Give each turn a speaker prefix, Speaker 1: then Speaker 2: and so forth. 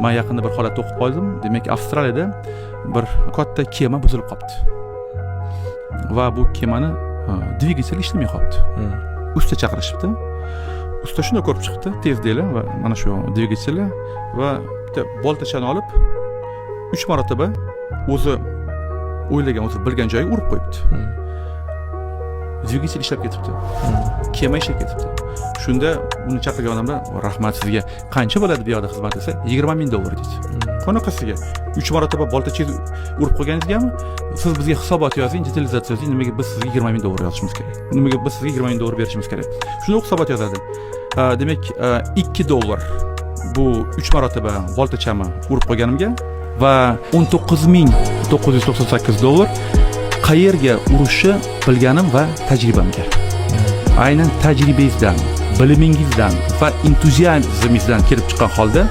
Speaker 1: Man yaqinda bir holatda o'qib qoldim. Demak, Avstraliyada bir katta kema buzilib qolibdi va bu kemani dvigateli ishlamay qolibdi. Usta chaqirishibdi. Usta shunday ko'rib chiqibdi tezda va mana shu dvigateli va bitta boltachani olib, uch marotaba o'zi o'ylagan, o'zi bilgan joyiga urib qo'yibdi. Dvigatel ishlab ketibdi, kema ishlab ketibdi. Shunda uni chaqirgan odamlar: "Rahmat sizga, qancha bo'ladi bu yoqda xizmat?" desa, "20 000 dollar", deydi. "Qanaqasiga? Uch marotaba boltachangiz urib qo'yganingizgami? Siz bizga hisobot yozing, детализация yozing, nimaga biz sizga 20 000 dollar yozishimiz kerak, nimaga biz sizga 20 000 dollar berishimiz kerak?" Shunda u hisobot yozadi. Demak, 2 dollar bu uch marotaba boltachani urib qo'yganimga va 19 998 dollar qayerga urishni bilganim va tajribamga. Aynan tajribangizdan, bilimingizdan va entuziazmingizdan kelib chiqqan holda.